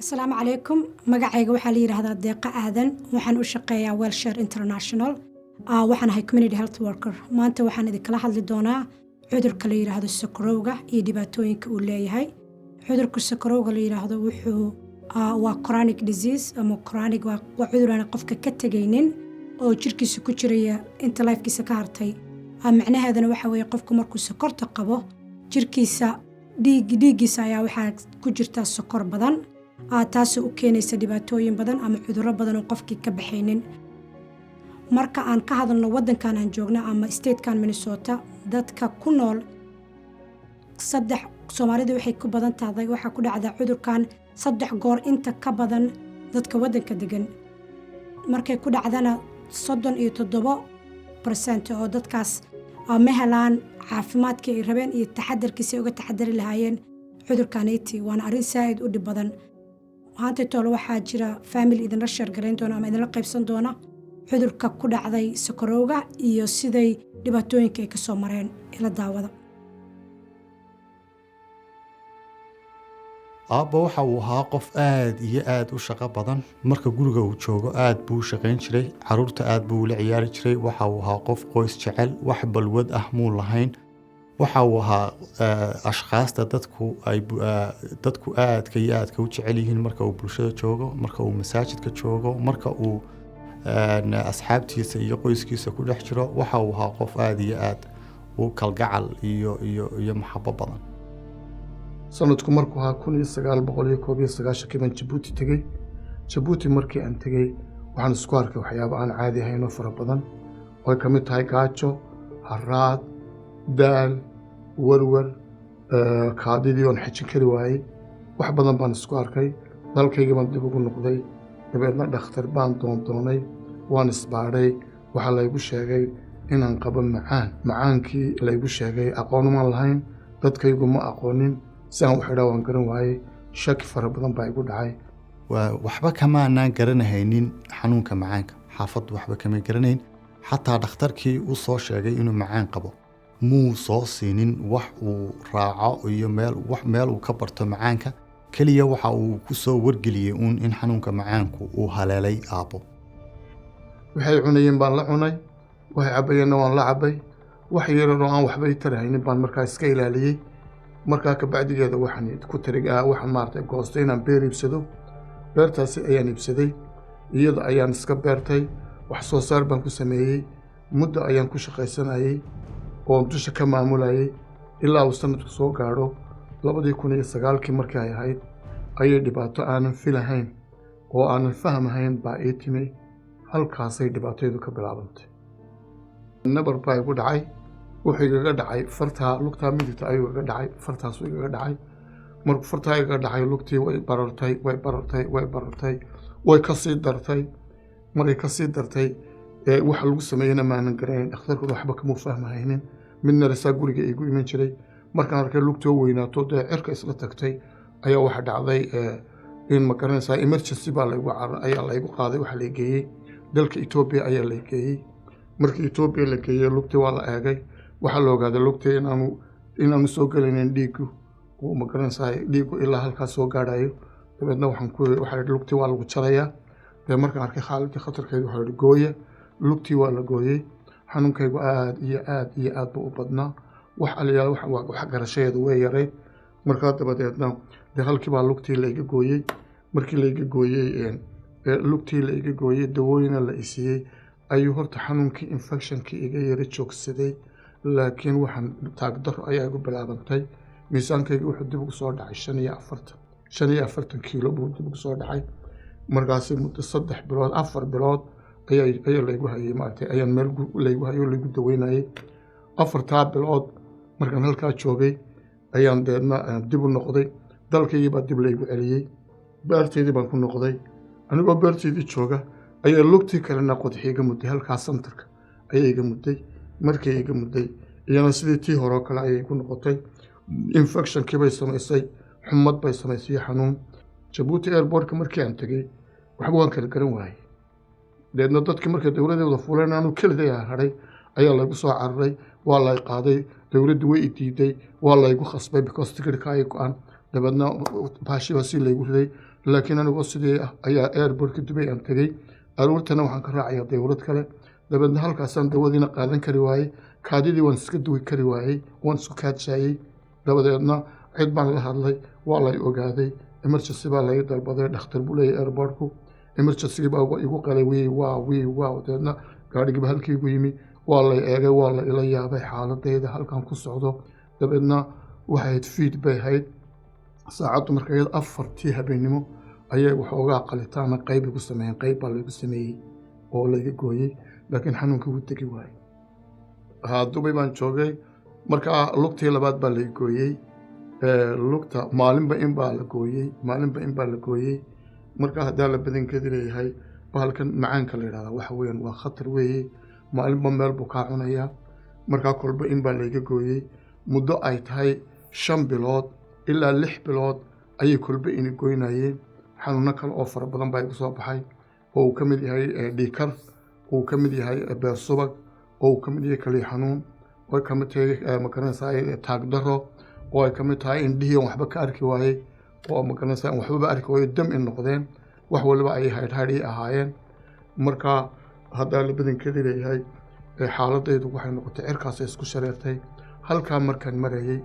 Asalaamu calaykum. Magacayga waxaa la yidhaahdaa Deeqa Aadan. Waxaan u shaqeeyaa WellShare International. Waxaan ahay community health worker. Maanta waxaan idinkala hadli doonaa cudurka la yidhaahdo sokorowga iyo dhibaatooyinka uu leeyahay. Cudurka sokorowga la yidhaahdo wuxuu waa chronic disease ama chronic, waa cudur aan qofka ka tegaynin oo jirkiisa ku jiraya inta lifekiisa ka hartay. Macnaheedana waxa weeye, qofku markuu sokorta qabo, jirkiisa dhiiggiisa ayaa waxaa ku jirta sokor badan, taasoo u keenaysa dhibaatooyin badan ama cudurro badan oo qofkii ka baxaynin. Marka aan ka hadalno waddankan aan joogno ama statekan Minnesota, dadka ku nool saddex, Soomaalida waxay ku badan tahay, waxaa ku dhacdaa cudurkan 3 goor inta ka badan dadka waddanka degan. Markay ku dhacdana, 37% oo dadkaas ma helaan caafimaadkii ay rabeen iyo taxadarkiisi ay uga taxadari lahaayeen cudurkaniti. Waana arrin saa'id u dhib badan. Maanta toole waxaa jira family idinla share garayn doona ama idinla qaybsan doona cudurka ku dhacday sokorowga iyo siday dhibaatooyinka ay ka soo mareen. Ila daawada. Aabba waxa uu ahaa qof aad iyo aad u shaqo badan. Marka guriga uu joogo aad buu u shaqayn jiray, caruurta aad buu ula ciyaari jiray. Waxa uu ahaa qof qoys jecel, wax balwad ah muu lahayn. Waxa uu ahaa ashkhaasta dadku ay dadku aadka iyo aadka u jecel yihiin marka uu bulshada joogo, marka uu masaajidka joogo, marka uu asxaabtiisa iyo qoyskiisa ku dhex jiro. Waxa uu ahaa qof aad iyo aad u kalgacal iyo maxabo badan. Sanadku markuu ahaa 1991-kii baan Jabuuti tegey. Jabuuti markii aan tegey, waxaan isku arkay waxyaabo aan caadi ahayn oo fara badan, oo ay ka mid tahay gaajo, haraad, daal, werwer, kaadidii oon xejin kari waayey. Wax badan baan isku arkay. Dalkaygii baan dib ugu noqday. Dabeedna dhakhtar baan doondoonay, waan isbaadhay. Waxaa laygu sheegay inaan qabo macaan. Macaankii laygu sheegay aqoon umaan lahayn, dadkaygu ma aqoonin. Si aan wax idhaa waan garan waayey. Shaki fara badan baa igu dhacay. Waxba kamaanaan garanahaynin xanuunka macaanka. Xaafaddu waxba kama garanayn. Xataa dhakhtarkii u soo sheegay inuu macaan qabo muu soo siinin wax uu raaco iyo meel wax meel uu ka barto macaanka. Keliya waxa uu ku soo wargeliyey uun in xanuunka macaanku uu haleelay aabbo. Waxay cunayeen baan la cunay, waxay cabbayeenna waan la cabbay. Wax yarar oo aan waxba ii tarahaynin baan markaa iska ilaaliyey. Markaa kabacdigeeda waxaan ku tarig waxaan maaragtay goostay inaan beer iibsado. Beertaasi ayaan iibsaday, iyada ayaan iska beertay. Wax soo saar baan ku sameeyey. Muddo ayaan ku shaqaysanayey oon dusha ka maamulayay ilaa uu sanadku soo gaadho 2009-kii. Markii ay ahayd ayay dhibaato aanan filahayn oo aanan fahmahayn baa ii timi. Halkaasay dhibaataydu ka bilaabantay. Nabar baa igu dhacay. Wuxuu igaga dhacay fartaa, lugtaa midigta ayuu igaga dhacay, fartaasuu igaga dhacay. Markuu fartaa igaga dhacay, lugtii way barartay, way barartay, way barartay, way ka sii dartay. Markay ka sii dartay, waxa lagu sameeyena maanan garanayn, dhakhtarkuna waxba kama fahmahaynin. Midna rasaa guriga igu iman jiray. Markaan arkay lugtoo weynaato, dee cirka isla tagtay, ayaa waxa dhacday in, ma garanaysaa, emergency baa laygu ayaa laygu qaaday. Waxaa la geeyey dalka Etoobiya ayaa la geeyey. Markii Etoobiya la geeyey, lugtii waa la eegay. Waxaa la ogaaday lugtii inaanu soo gelaynin dhiiggu uu, ma garanaysaa, dhiiggu ilaa halkaas soo gaadhayo. Dabeedna waxaan ku waxaa la yidhi lugtii waa lagu jarayaa. Dee markaan arkay xaaladii khatarkeedu, waxaa la yidhi gooya lugtii. Waa la gooyey. Xanuunkaygu aad iyo aad iyo aad buu u badnaa. Wax aliyaal wax garashadeedu way yarayd. Markaa dabadeedna dee halkii baa lugtii layga gooyey. Markii layga gooyey, lugtii la iga gooyey, dawooyina la isiiyey, ayuu horta xanuunkii infectionkii iga yara joogsaday. Laakiin waxaan taagdaro ayaa igu bilaabantay. Miisaankayga wuxuu dib ugu soo dhacay 45, 45 kiilo buu dib ugu soo dhacay. Markaasi muddo 3 bilood, 4 bilood ayaa laygu hayay, maaragtay, ayaan meel laygu hayay oo laygu daweynayay. 4-taa bilood markaan halkaa joogay ayaan deedna dib u noqday. Dalkaygii baa dib laygu celiyey. Beertaydii baan ku noqday. Anigoo beertaydii jooga ayaa lugtii kalena qodxi iga mudday. Halkaa santarka ayaa iga mudday. Markay iga mudday, iyana sidii tii hore oo kale ayay igu noqotay. Infectionkii bay samaysay, xumad bay samaysay iyo xanuun. Jabuuti airportka markii aan tegey, waxba waan kala garan waayey. Deedna dadkii markay dowladeeda fuuleen, anuu keliday hadhay ayaa laygu soo cararay. Waa lay qaaday. Dowladdu way i diiday, waa laygu khasbay because ticketka ay go-an. Dabeedna baashii baa si laygu riday. Laakiin anigoo sidii ah ayaa airportka Dubay aan tegey. Aroortana waxaan ka raacayaa dayuurad kale. Dabeedna halkaasaan dawadiina qaadan kari waayey, kaadidii waan iska duwi kari waayey, waan isku kaadsaayey. Dabadeedna cid baan la hadlay, waa lay ogaaday, emergency baa laga dalbaday. Dhakhtar buu leeyahay airportku. Emergency baa igu qalay, wii waa wii waa. Dabeedna gaadhigiiba halkii igu yimi, waa lay eegay, waa la ila yaabay xaaladayda halkan ku socdo. Dabeedna waxay ahayd fiid bay ahayd saacaddu marka iyada 4tii habeennimo ayay waxoogaa qalitaana qayb igu sameeyeen. Qayb baa laygu sameeyey oo layga gooyey, laakiin xanuunkii wuu tegi waayey. Haa, Dubay baan joogay. Markaa lugtii labaad baa lay gooyey. Lugta maalinba in baa la gooyey, maalinba in baa la gooyey. Marka haddaa la badankeedi leeyahay, bahalkan macaanka la yidhahdaa waxa weeyaan waa khatar weeye. Maalinba meel buu kaa cunayaa. Markaa kolba in baa layga gooyey. Muddo ay tahay 5 bilood ilaa 6 bilood ayay kolba ini goynayeen. Xanuuno kale oo fara badan baa igu soo baxay, oo uu ka mid yahay dhiikar, uu ka mid yahay beer subag, oo uu ka mid yahay kaliya xanuun, oo ay ka mid tahay, magaranaysaa, taagdaro, oo ay ka mid tahay indhihii aan waxba ka arki waayey, oo, magaranaysaa, aan waxbaba arki waayo, dam in noqdeen, wax waliba ay haydhhaydh ii ahaayeen. Marka haddaa la badankeedi leeyahay, xaaladaydu waxay noqotay cirkaasay isku shareertay. Halkaa markaan marayey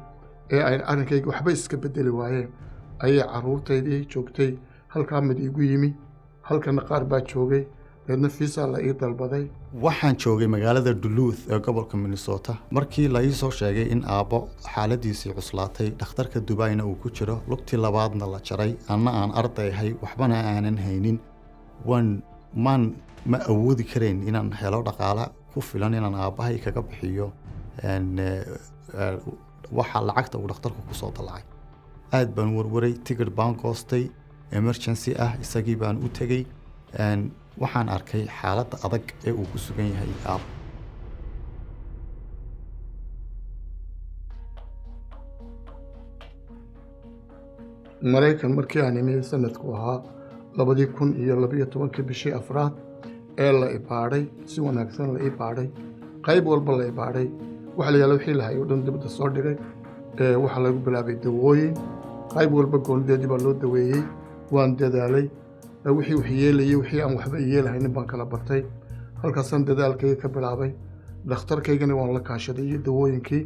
ee ay arrinkayga waxba iska bedeli waayeen, ayay carruurtaydii joogtay halkaa mid igu yimi, halkana qaar baa joogay. Deedna fiisa la ii dalbaday. Waxaan joogay magaalada Duluth ee gobolka Minnesota markii la ii soo sheegay in aabbo xaaladiisii cuslaatay, dhakhtarka Dubayna uu ku jiro, lugtii labaadna la jaray, anna aan ardayahay, waxbana aanan haynin. Waan maan ma awoodi karayn inaan helo dhaqaale ku filan inaan aabbahay kaga bixiyo waxa lacagta uu dhakhtarku kusoo dalacay. Aad baan warwaray, tigidh baan goostay emergency ah, isagii baan u tegey. Waxaan arkay xaaladda adag ee uu ku sugan yahay aabbo. Maraykan markii aan imi, sanadku ahaa 2012-kii, bishii afraad ee la ibaadhay, si wanaagsan la ii baadhay, qayb walba la ibaadhay, waxa la yaala wixii lahay oo dhan dibadda soo dhigay. Waxaa lagu bilaabay dawooyin, qayb walba goonideedii baa loo daweeyey. Waan dadaalay. Wixii wax yeelayay, wixii aan waxba yeelahaynin baan kala bartay. Halkaasaan dadaalkayga ka bilaabay. Dhakhtarkaygana waan la kaashaday iyo dawooyinkii.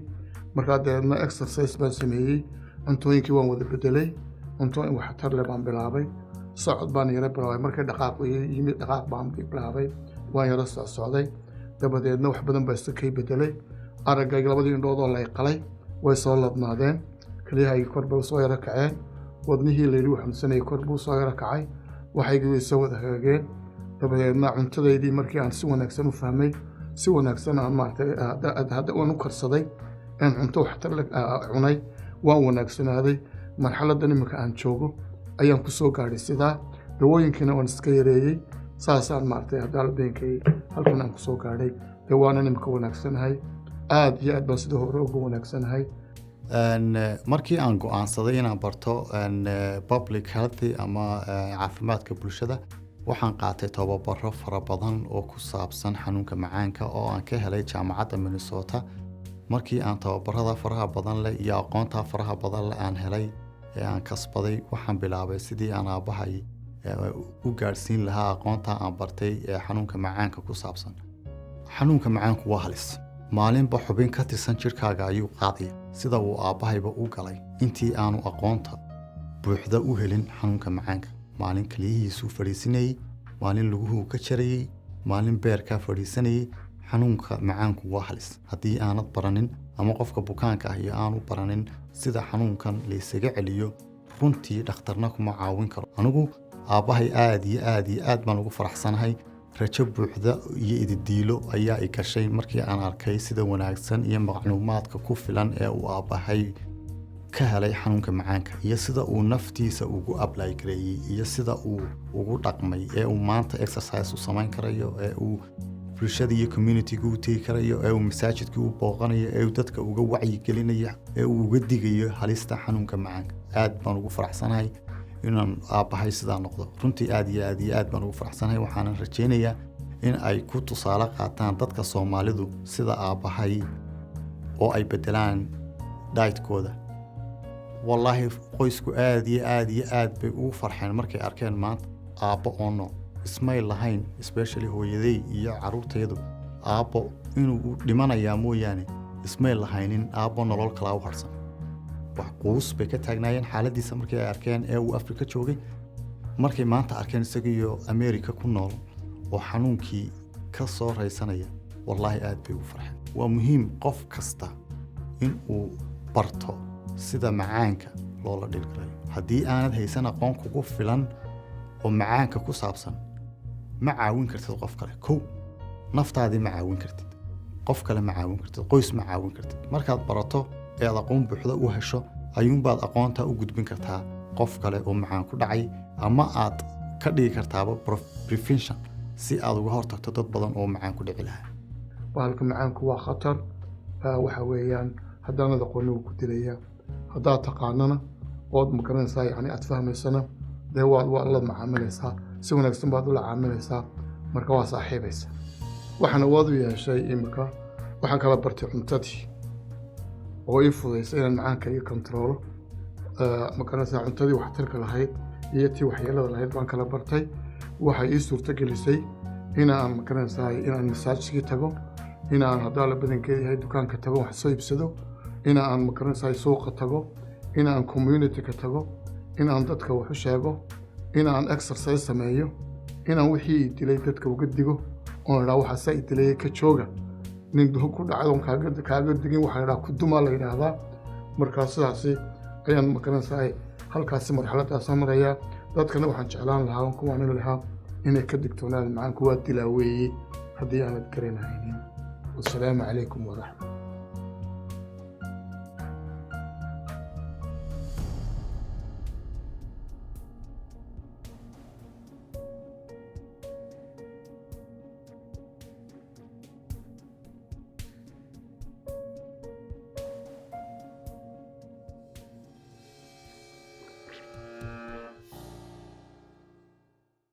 Markaa dabeedna exercise baan sameeyey, cuntooyinkii waan wada bedelay, cuntooyin waxtar leh baan bilaabay, socod baan yaro bilaabay. Markii dhaqaaq yimid, dhaqaaq baan bilaabay, waan yaro socsocday. Dabadeedna wax badan baa iska kay bedelay. Araggayga labadii indhood oo lay qalay way soo ladnaadeen, kelyahayga kor bay soo yaro kaceen, wadnihii layidhi wuu xanuunsanayay kor buu soo yaro kacay, waxaygii way soo wada hagaageen. Dabadeedna cuntadaydii markii aan si wanaagsan u fahmay, si wanaagsan aan maaragtay hadda waan u karsaday, aan cunto waxtar leh cunay, waan wanaagsanaaday. Marxaladdan iminka aan joogo ayaan ku soo gaadhay sidaa. Dawooyinkiina waan iska yareeyey. Saasaan maaragtay hadaalbeenkay halkan aan kusoo gaadhay. Dee waanan iminka wanaagsanahay, aad iyo aad baan sida hore uga wanaagsanahay. Markii aan go'aansaday inaan barto public health ama caafimaadka bulshada, waxaan qaatay tababaro fara badan oo ku saabsan xanuunka macaanka oo aan ka helay jaamacadda Minnesota. Markii aan tababarada faraha badan leh iyo aqoonta faraha badan leh aan helay ee aan kasbaday, waxaan bilaabay sidii aan aabbahay u gaadhsiin lahaa aqoonta aan bartay ee xanuunka macaanka ku saabsan. Xanuunka macaanku waa halis. Maalinba xubin ka tirsan jidhkaaga ayuu qaadaya, sida uu aabbahayba u galay intii aanu aqoonta buuxda u helin xanuunka macaanka. Maalin keliyihiisuu fadhiisanayey, maalin luguhuu ka jarayey, maalin beerkaa fadhiisanayey. Xanuunka macaanku waa halis. Haddii aanad baranin ama qofka bukaanka ah iyo aanu baranin sida xanuunkan laysaga celiyo, runtii dhakhtarna kuma caawin karo. Anigu aabbahay aad iyo aad iyo aad baan ugu faraxsanahay. Rajo buuxda iyo ididiilo ayaa i gashay markii aan arkay sida wanaagsan iyo macluumaadka ku filan ee uu aabbahay ka helay xanuunka macaanka, iyo sida uu naftiisa ugu apply gareeyey, iyo sida uu ugu dhaqmay ee uu maanta exercise u samayn karayo, ee uu bulshada iyo community-ga u tegi karayo, ee uu masaajidka u booqanayo, ee uu dadka uga wacyigelinayo, ee uu uga digayo halista xanuunka macaanka. Aad baan ugu faraxsanahay inaan aabbahay sidaa noqdo. Runtii aad iyo aad iyo aad baan ugu faraxsanahay. Waxaanan rajaynayaa in ay ku tusaale qaataan dadka Soomaalidu sida aabbahay oo ay bedelaan dietkooda. Wallaahi qoysku aad iyo aad iyo aad bay ugu farxeen markay arkeen maanta aabbo oo nool. Ismay lahayn, especially hooyaday iyo carruurtaydu, aabbo inuu dhimanayaa mooyaane ismay lahaynin aabbo nolol kalaa u harsan. Wax quus bay ka taagnaayeen xaaladdiisa markii ay arkeen ee uu Afrika joogay. Markay maanta arkeen isagiyo America ku nool oo xanuunkii ka soo raysanaya, wallaahi aad bay ugu farxeen. Waa muhiim qof kasta in uu barto sida macaanka loola dhili karayo. Haddii aanad haysan aqoon kugu filan oo macaanka ku saabsan, ma caawin kartid qof kale. Kow, naftaadii ma caawin kartid, qof kale ma caawin kartid, qoys ma caawin kartid. Markaad barato ee aad aqoon buuxda u hesho ayuunbaad aqoontaa u gudbin kartaa qof kale oo macaan ku dhacay, ama aad ka dhigi kartaaba prevention si aad uga hortagto dad badan oo macaan ku dhici lahaa. Bahalka macaanku waa khatar. Waxa weeyaan, haddaanad aqoonin wuu ku dilayaa. Haddaad taqaanana ood magaranaysaa, yani aad fahmaysana, dee waad la macaamilaysaa, si wanaagsan baad ula caamilaysaa, marka waa saaxiibaysa. Waxaan awood u yeeshay imika, waxaan kala bartay cuntadii oo ii fudaysa inaan macaanka ii kontaroolo. Magaranaysaa, cuntadii waxtarka lahayd iyo tii waxyeelada lahayd baan kala bartay. Waxay ii suurto gelisay inaan, magaranaysaa, inaan masaajidkii tago, inaan haddaa la badankeeda yahay dukaanka tago, wax soo iibsado, inaan, magaranaysaa, suuqa tago, inaan community-ka tago, inaan dadka wax u sheego, inaan exercise sameeyo, inaan wixii i dilay dadka uga digo oon idhaa waxaasaa i dilay, ka jooga. Nin ku dhacdo kaaga digin waxaa idhaha ku dumaa la yidhaahdaa. Markaa sidaasi ayaan, magaranaysaa, halkaasi marxaladaasaan marayaa. Dadkana waxaan jeclaan lahaa oon ku waanin lahaa inay ka digtoonaadaan macaanku. Waa dilaa weeye haddii aanad garanaynin. Wasalaamu calaykum waraxmat